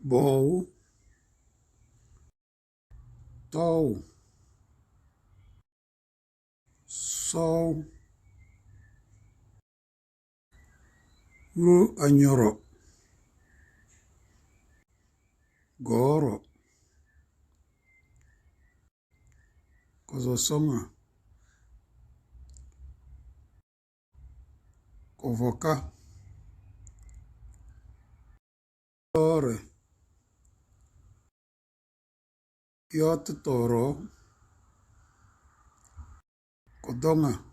Bɔ̀ɔ̀wú, Tɔ́ɔ̀wù, Sɔ́ɔ́wú. Ru ànyɔ̀rɔ̀, Gɔ̀ɔ́rɔ̀, Kɔ̀zɔ̀sɔŋà, Kɔ̀vɔ̀ká, Lɔ́ɔ́rɛ̀, Yɔ́ɔ́ tɨ tɔ̀ɔ̀rɔ̀ɔ, Kɔ̀dɔŋà.